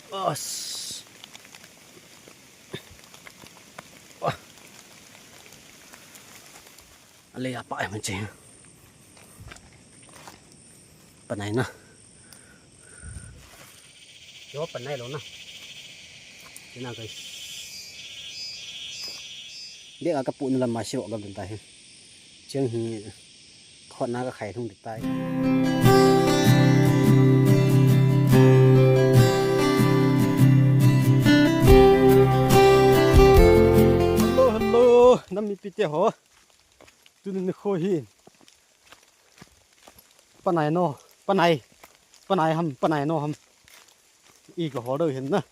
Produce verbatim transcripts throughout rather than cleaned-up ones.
As. Ah. Alei apa ai man che. Panai na. Yo, panai lou na. Ina guys. Dia ka pu na la ma si ro ga ben ta hi. Cheng hi. Khot na ka khai thung tai. Hello, hello. Nam mipi te ho. Tuni nikho hi. Panai no, panai. Panai ham, panai no ham. I ka ho dou hin na.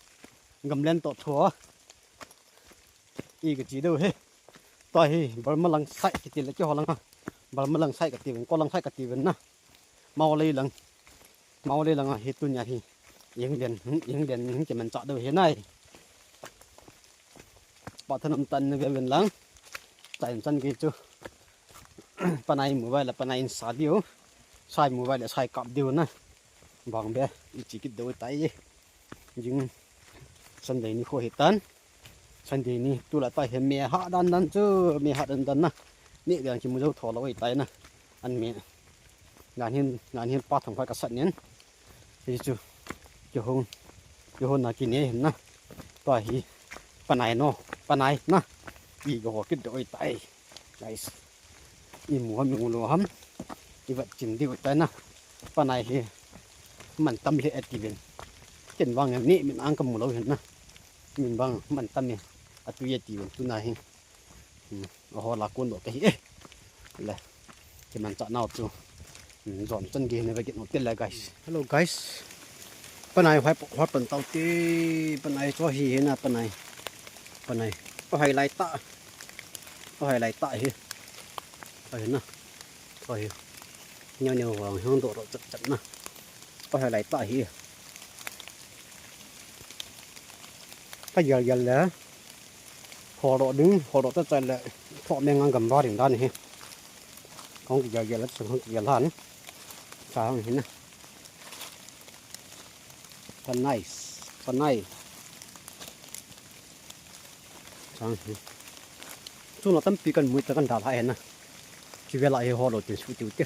Gamlen to tho. I ka chi dou he. Tua hi, Burma lang sai kiti le keiho lang ha. Burma lang sai kati ven, ko lang sai kati ven na. Mao lei lang. Mao lei lang a hi tunia hi. Eng den, eng den, eng kimanchah dou hi nai. Pa thanam tan na ve ven lang. Chai chan kei chu. Panai mobile la panai in sa diu. Sai mobile la sai kap diu na. Bang be, i chi kit dou tai. Jing Sunday nikho hi tan. Sunday ni tu la ta hi me ha dan dan chu, me ha dan dan na. Ni dan ki mu jo tho la oi tai na. An me. Ngan hin, ngan hin pa thong phai ka sat nin. Hi chu. Ki hung. Ki hung na ki ne hin na. Tua hi. Panai no. Panai na. I go ho kit dou oi tai. Guys. I mu ham, i mu lou ham. I vat chin diu tai na. Panai hi. Man tam le ati ven. Ken vang ni min ang ka mu lou hin na. Min vang man tam ni. Atu ye ti ven tu na hi. Hmm. Oho la kun do ka hi e. Le. Kimanchah nau chu. Hmm, jom chan ge ne va get no te le guys. Hello guys. Panai hoi po hoi pan tau te. Panai chu hi hi na panai. Panai. O hai lai ta. O hai lai ta hi. Hai na. Hai. Neo neo vang hang do ro chat chat na. O hai lai ta hi. Ka yal yal le. Ho ro ding, ho ro ta chai le. Tho me ngang gam ba ding dan hi. Kong ki yal yal le, kong ki yal han. Sa hang hi na. Panai, panai. Chang hi. Chu na tampi kan mui ta kan dal hai na. Ki vela hi ho lo tin su tiu te.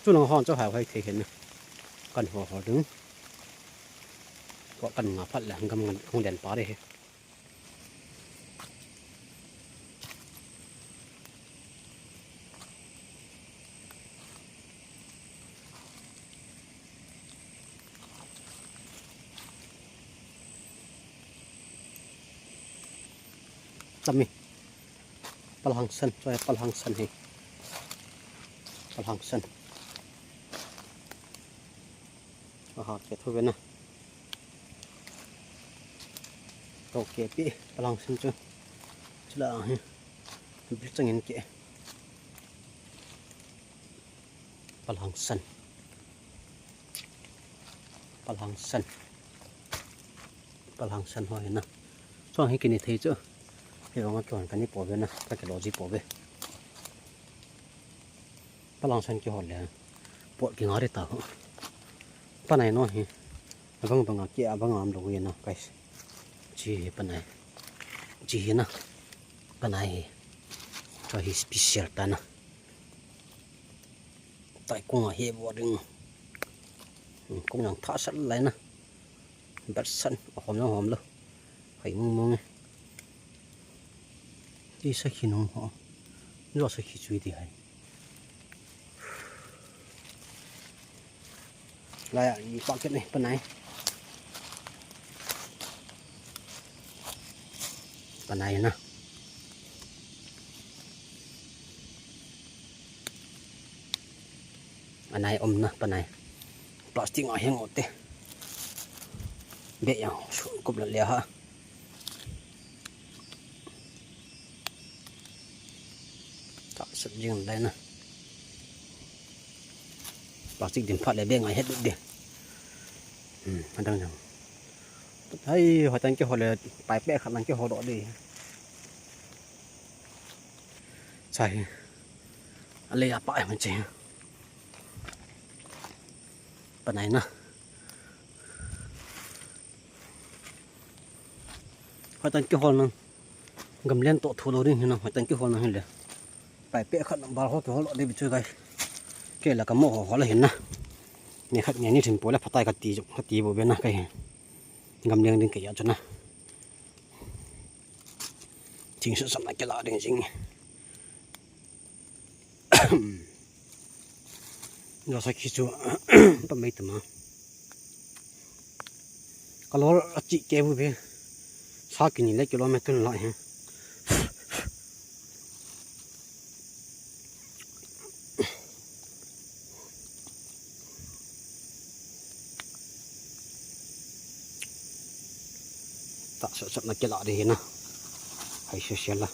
Chu na hon chu hai hai thei hin na. Kan ho ho ding. Ko kan nga phat le gam hung den pa re hi. Tami. Palhang san, choi palhang san hi. Palhang san. Aha, ke thu ve na. Ko ke pi, palhang san chu. Chula hi. Bil changin ke. Palhang san. Palhang san. Palhang san ho hi na. Chuang hi kini thei chu. Hi vang a kihon kani po ve na. Ka kilo ji po ve. Palhang san kihon le. Pot kinga ri ta ho. Panai no hi. Avang vang a ki avang am lo hi na, guys. Chi hi panai. Chi hi na. Panai hi. Chu hi special ta na. Tai kong a he bo ding. Hmm, kong jang tha sal lai na. Ber san, a hom jang hom lo. Hai mong mong e. Ti sa khi nong ho. Jo sa khi chui ti hai. Lai a, i packet ni, panai. Panai na. Anai om na, panai. Plastic a heng o te. Be yang, su kup la le ha. Ta sep jing lai na. Plastic din phat le be ngai het de. Hmm, adang jang. Hai, ho tang ke ho le, pai pe khat lang ke ho do de. Chai. Ale apa ai man che. Panai na. Hoitah in kihol nang. Gamlen toh thu lou ding hi nang, hoitah in kihol nang hile. Paipeh khat nang bal ho kihol lou ding chu guys. Kei la kamo ho hol ahin na. Ni khat ni ni thin pole phatai kati jong, kati bou ve na kei hi. Gamlen ding kei a chu na. Thing sat sat na kila ding jing. Lo sa khi chu pa mai tama. Kalol achi ke bu be. Sa kini le kilometer la he. Tahsa sat na kila ding hi na. Hai se se la.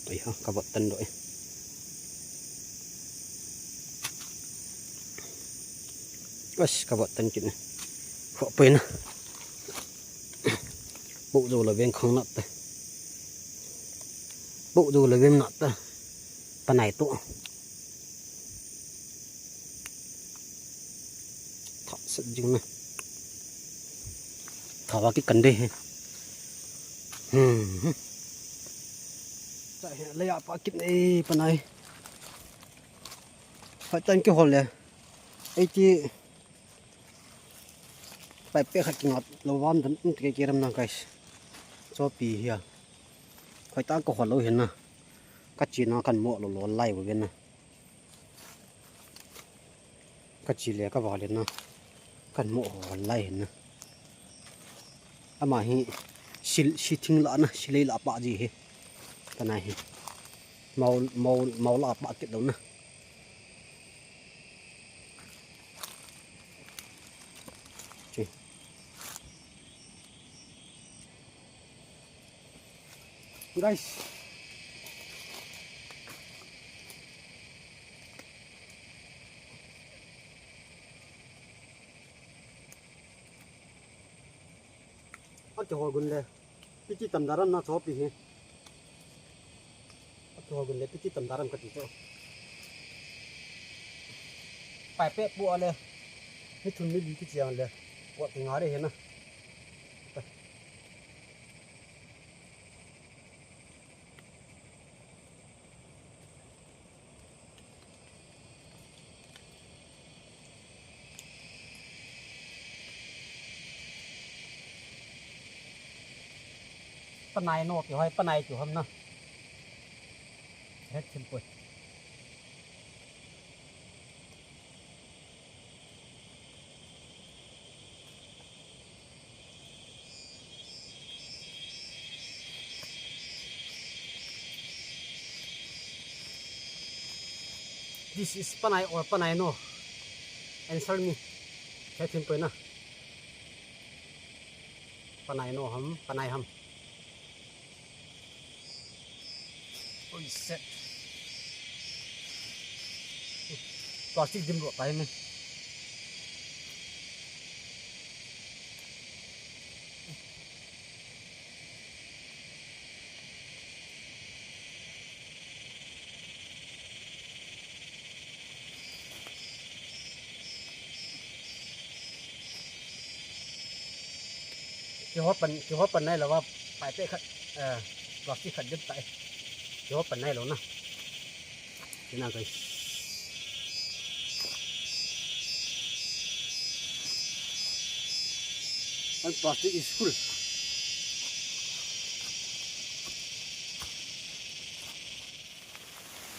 Ai ha, ka vat tan doh e. As, ka vat tan kit ne. Kho poi na. Bou jo la veng khang nat ta. Bou jo la veng nat ta. Panai to. Thah sat jing na. Thah va kit kan de he. Hmm. Cha he, le ya pa kit nei panai. Hoitah in kihol le. Eiti. Paipeh khat kingat lou vam dan um te kei ram na guys. Chopi hi a. Hoitah in kihol lou hin na. Ka chi na kan mo lou lou lai bou ve na. Ka chi le ka va le na. Kan mo ho lai hin na. Ama hi sil, si thing la na, silei la pa ji hi. Ka na hi. Mau, mau, mau la pa kit lou na. Chi. Guys. Ati ho gun le. Piti tam daram na chopi hi. Ati ho gun le piti tam daram kati cho. Paipeh pu ale. Ni thun ni li kichi ang le. Wa ti nga re he na. Panai no, kihoi panai chu ham na. Het thim poi. This is panai or panai no? Answer me. Khe thim poi na. Panai no ham, panai ham. Oi, set. Plastic dim ro tai me. Kihol pan, kihol pan nai lou va, paipeh khat, eh, plastic khat dim tai. Kihol pan nai lou na. Tina guys. One plastic is full.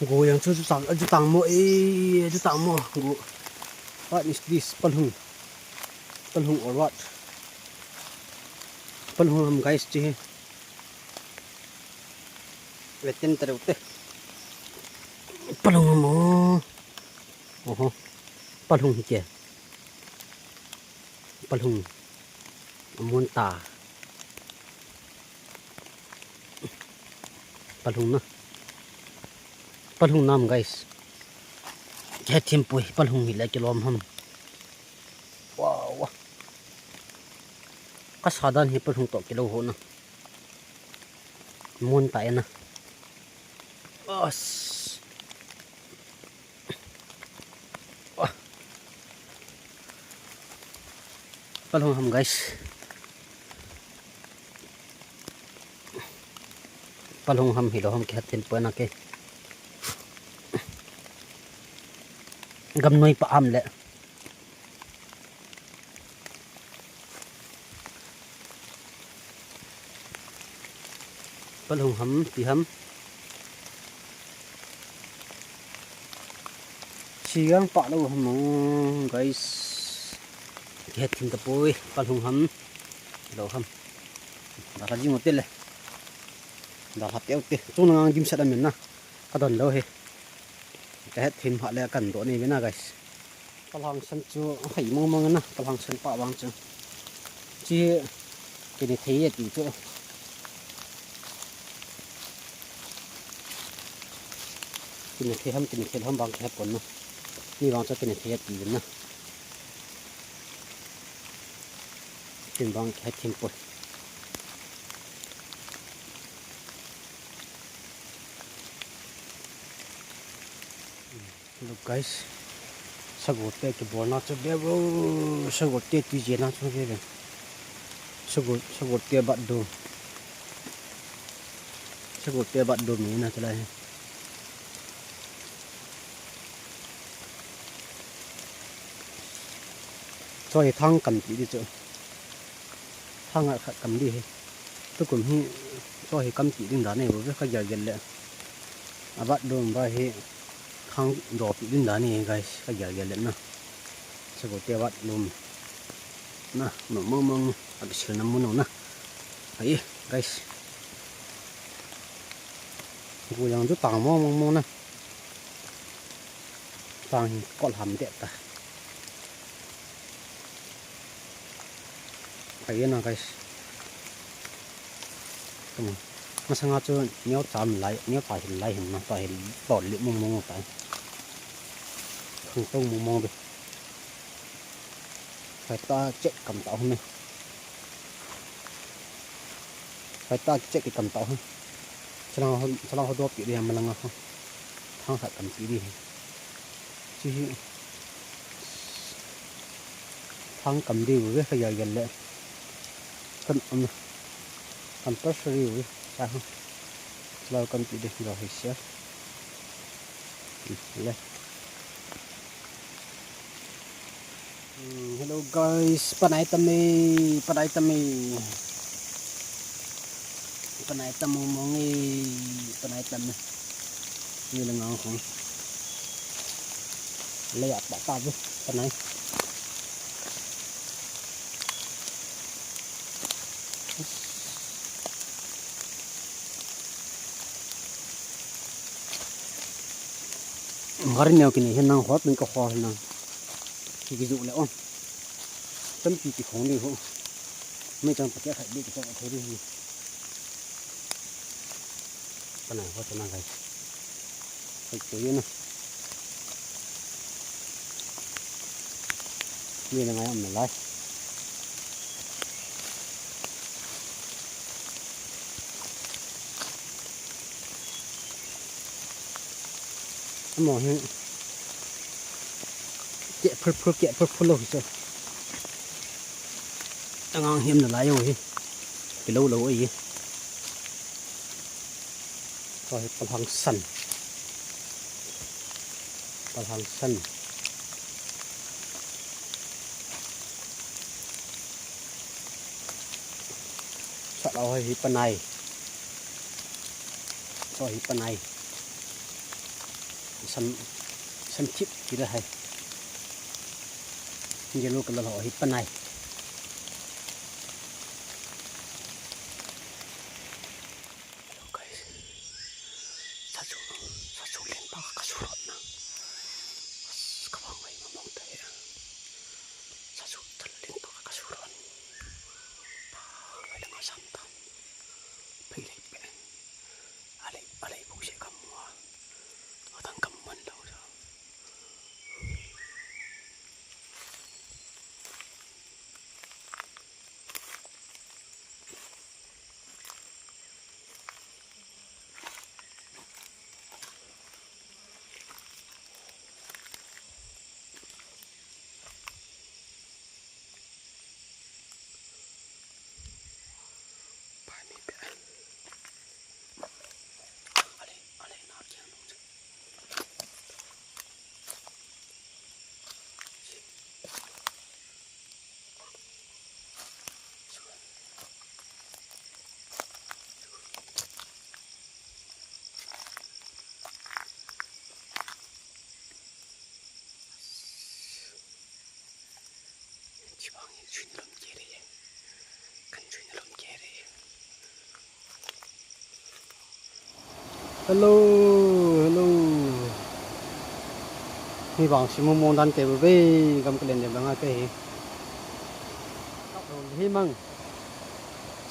Go yang chu, chu tang, chu tang mo, eh, chu tang mo. Go. What is this? Palhung. Palhung or what? Palhung ham guys, chi he. Vetin tareu te. Palhung ham o. Oho. Palhung hi ke. Palhung. Amun ta. Palhung na. Palhung nam, guys. Khe thim poi, palhung hi le kilom ham. Wow. Ka sa dan hi palhung to kilo ho na. Mun ta e na. As. Ah. Palhung ham, guys. Palhung ham hilou ham kihet them poi na ke. Gamnoi pa ham le. Palhung ham, pi ham. Sigang pa lou ham, guys. Kihet them tapoi, palhung ham. Lou ham. Dalha jing u te le. Dalha teu te. Chung nang dimset amin na. Ka don lou he. Kahet them phat le kan do nei ve na, guys. Palhang san chu hei mong mong na, palhang san pa vang chu. Chi kine thei e ti chu. Kine thei ham, kine thei ham vang kihe pon na. Ni vang chu kine thei e ti na. Tin vang kihe them poi. Look, guys, sagol te kibolna chu ve vo, sagol te tui jena chu ve ve. Sagol, sagol te bat dum. Sagol te bat dum ni na chalai. Choi thang kam ti di chu. Thang a khat kam di hi. Tukum hi, choi hi kam ti ding dan e, ve ka gel gel le. A bat dum ba hi. Thang do pi din dan e, guys, ka gel gel le na. Sagol te bat lum. Na, no mong mong, a kisil na mun na. Ai, guys. Gu yang chu tang mong mong mong na. Tang hi kol ham de ta. Kai na, guys. Tum. Masanga chu neo cham lai, neo ta hil lai hin na, ta hil bol li mong mong ta. Khang tong mong mong be. Kai ta check kam ta hum e. Kai ta check kam ta hum. Chalang ho, chalang ho do pi ri malanga ho. Thang khat kam pi ri. Chi hi. Thang kam diu ve ka gel gel le. Kan um. Compulsory ve. Sa ha. Chalo kam ti de lo hi sia. Le. Hmm, hello guys, panai tame, panai tame. Panai tam mong mong e, panai tam. Ni le ngang khong. Le ya pa ta bu, panai. Ngar neo kini hin nang hot min ka hot nang. Ki ki ju le on. Tam ki ki khong ni ho. Mai chang pa ke khai bi ki chang thori hi. Panai ho chana guys. Hai ko ye na. Ni na ngai am na lai. Amo hi. Ke phul phul, ke phul phul lo hi chu. Angang hiam na lai o hi. Kilou lou o hi. Tua hi palhang san. Palhang san. Sa lo hi panai. Tua hi panai. San, san thip kira hai. Yellow color ho hi panai. Hello guys. Sachu, sachu leng pa ka su rot na. Ka bang ai ma mong ta he. Sachu tal leng pa ka su rot. Pa, ai leng a sam ta. Pai lei pe. A lei, a lei bu se ka mua. A tang ka man lo sa. Hello, hello. Hi vang simu mong dan te bu ve, gam kalen dem dang a te hi. Hi mang.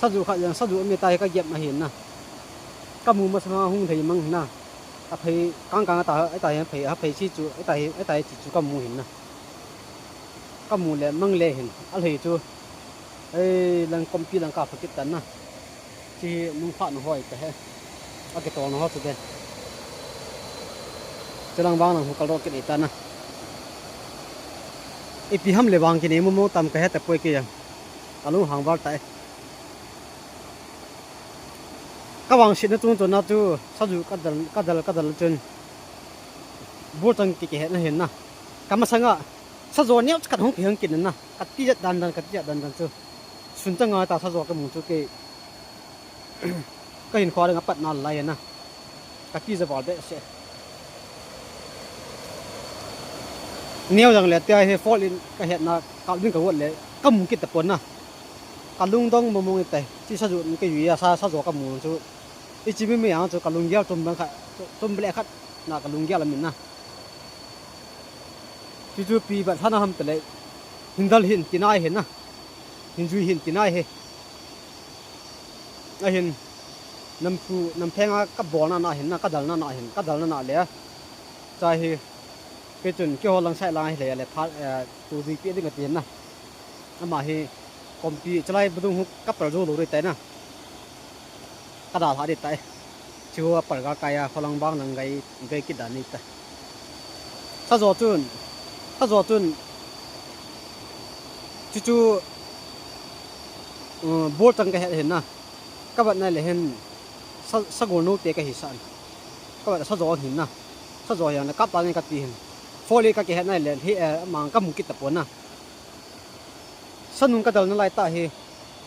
Sazu kha yang sazu mi ta hi ka gep na hin na. Ka mu ma sa hung thei mang na. A phei kang kang ta, a ta hi phei, a phei chi chu, a ta hi, a ta hi chi chu ka mu hin na. Ka mu le mang le hin, a lhei chu. Ei, lang kompi lang ka phakit tan na. Chi nung pha na hoi ka he. A ke tol na ho chu de. Chi lang vang lang hu kal ro ke ta na. Ipi ham le vang ki ne mo mo tam ka he ta poi ke ya. Ka lung hang val ta e. Ka vang sit na chung chung na chu, sazu ka dal, ka dal, ka dal chun. Bur chang ki ke he na hin na. Ka ma sanga, sazo neo ka hung ki hung ki na. Ka ti jat dan dan, ka ti jat dan dan chu. Sun chang a ta sazo ka mu chu ke. Ka hin khwa dang a pat na lai na. Ka ti ja val be se. Neo jang le tia he fall in ka het na ka ding ka wot le ka mu kit ta pon na. Ka lung dong mo mo ngi tai. Chi sazu ni ka yui a sa sazo ka mu chu. I chi mi mi yang chu ka lung gel chum bang kha chum ble khat na ka lung gel a min na. Chu chu pi bat thana ham te le. Hin dal hin ti nai hin na. Hin jui hin ti nai he. A hin. Nam phu, nam pheng a ka bol na na hin na, ka dal na na hin, ka dal na na le. Cha hi. Ke chun, ke ho lang sai lang hi le, le pha, eh, tu dui pi ding ka ti na. Ama hi, kompi, chalai budung hu ka pal zo lo ri tai na. Ka dal ha ri tai. Chu a pal ga kai a, kholang bang lang gai, gai kit dan ni ta. Sazo chun, sazo chun, chu chu, um, bol chang ka het hin na. Ka bat na le hin, sa, sagol no te ka hi san. Ka bat sazo hin na. Sazo hin na, kap ta ni ka ti hin. Foli ka ke het na le, hi, eh, mang ka mu kit ta pon na. Sanung ka dal na lai ta hi,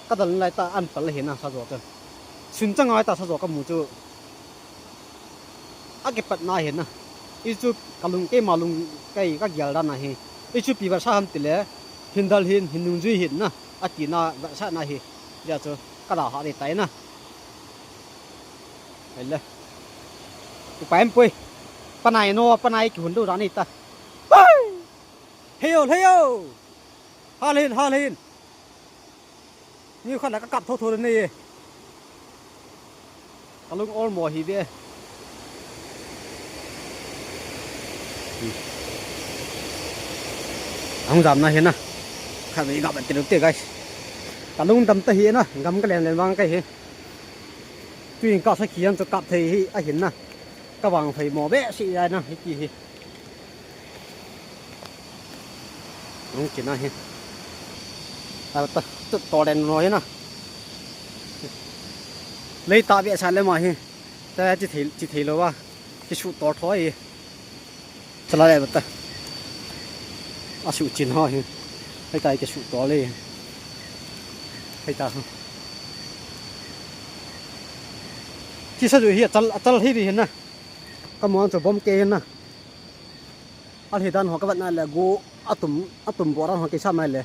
ka dal na lai ta an pal hi na sazo chu. Sun chang a ta sazo ka mu chu. A ke pat na hi na. I chu ka lung ke ma lung kai ka gial da na hi. I chu pi ba sa ham ti le. Hin dal hin, hin nung jui hin na. A ti na ba sa na hi. Ja chu ka da ha ri tai na. Hai le. Upai em poi. Panai no, panai ki hun do da ni ta. Pai! Heyo, heyo! Hal hin, hal hin. Ni khat la ka kap tho tho le ni. Ka lung ol mo hi ve. Ahung jam na hi na. Kha ve ga ban te lu te guys. Ka lung dam ta hi na, gam ka len len vang ka hi. Tuin ka sakhi an chu kap thei hi a hin na. Ka vang phei mo ve si ya na hi ti hi. Nung kina hi. A ta, tu to den no hi na. Lei ta ve sa le ma hi. Ta chi thei, chi thei lo wa. Ki su to tho hi. Chala le ta. A su chin ho hi. Hei ta ki su to le. Hei ta. Chi sa ju hi a chal, a chal hi ri hi na. Ka mo an chu bom ke hi na. A lhi dan ho ka vat na le gu a tum, a tum bo dan ho ke sa mai le.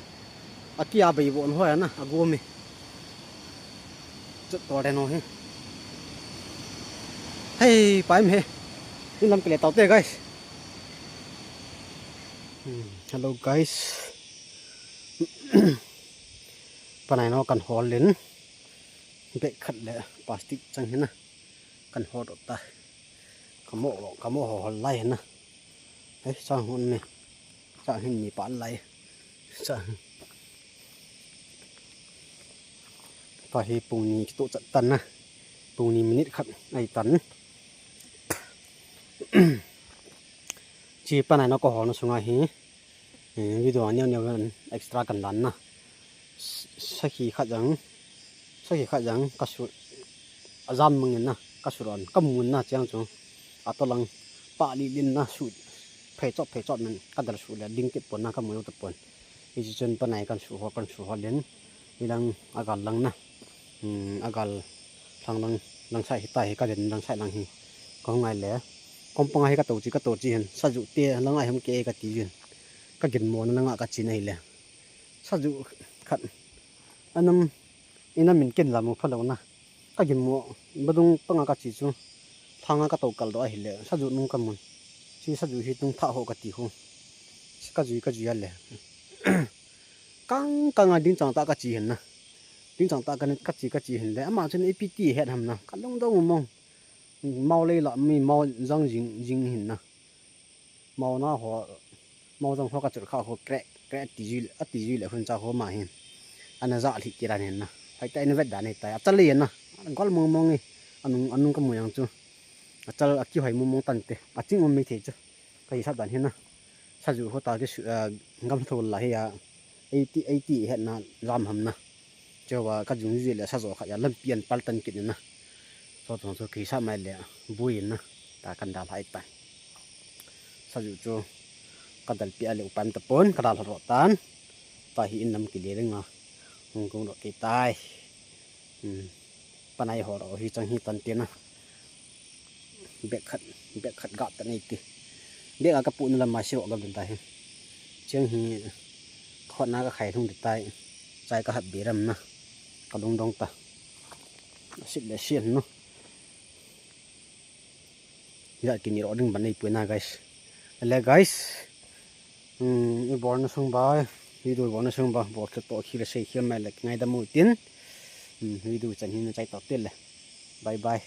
A ki a bei bo ho na, a gu mi. Chu to le no hi. Hei, pai mi he. Ni lam ke le tau te guys. Hmm, hello guys. Panai no kan hol len. Bek khat le plastic chang hi na. Kan hol ta. Ka mo, ka mo ho hol lai na. Hei, chang hun mi. Chang hin ni pa lai. Chang. Ka hi pung ni ki to chat tan na. Pung ni minute khat ai tan. Chi panai no ko hol na sunga hi. Eh, video a neo neo extra kan dan na. S-, sakhi khat jang, sakhi khat jang ka su, a jam mangin na, ka su ron, ka mun na chiang chu. A to lang, pa li lin na su, phei chop, phei chop men, ka dal su le, ding kit pon na, ka mu ta pon. I chi chun panai kan su ho, kan su ho len, i lang a gal lang na. Hmm, a gal lang lang, lang sai hi ta hi ka den lang sai lang hi. Ka hung ai le. Kompang a hi ka to chi, ka to chi hin. Sa ju te lang ai hum ke ka ti jin. Ka gin mo na lang a ka chi nai le. Sa ju Khat. Anam, inam in ken la mu phalou na. Ka gin mu, badung panga ka chi chu. Phanga ka to kal do ahile, sazu nung ka mun. Si sazu hi tung tha ho ka ti ho. Si ka zui, ka zui a le. Kang, kang a ding chang ta ka chi hin na. Ding chang ta ka ni, ka chi, ka chi hin le. Ama chun ipi ti het ham na. Ka lungdong mong. Mau lei la mi mau jang jing, jing hin na. Mau na ho, mau jang ho ka chul kha ho krek, krek ti ji, a ti ji le hun cha ho ma hin. Ana ja li ti ran hin na. Hai ta in vet dan hi ta. A chal le na. Gol mong mong e. Anung, anung ka mu yang chu. A chal a kihoi mong mong tan te. A ching um mi thei chu. Ka hisap dan hin na. Sazu ho ta ki su, ah, gam thol la hi a. Eighty, eighty het na jam ham na. Chewa ka jung ji le sazo kha ya lampi an pal tan kit na. So tong chu kisa mai le bui na. Ta kan dal hai ta. Sazu chu ka dal pi a le upan ta pon ka dal ro tan. Ta hi in nam ki le ring a. Hung kong ro ki tai. Hmm. Panai ho ro hi chang hi tan ti na. Bek khat, bek khat ga ta nei ti. Bek a ka pu na lam ma si ro ga dun ta hi. Chang hi khot na ka khai thung ti tai. Chai ka hap bi ram na. Ka lungdong ta. Sit le sian no. Jat kini ro ding ban nei pu na, guys. Le, guys. Hmm, i bol na sung ba, video i bol na sung ba, bol ke to khi le sei khi mai le ngai da mu tin. Hmm, video chan hin na chai to te le. Bye bye.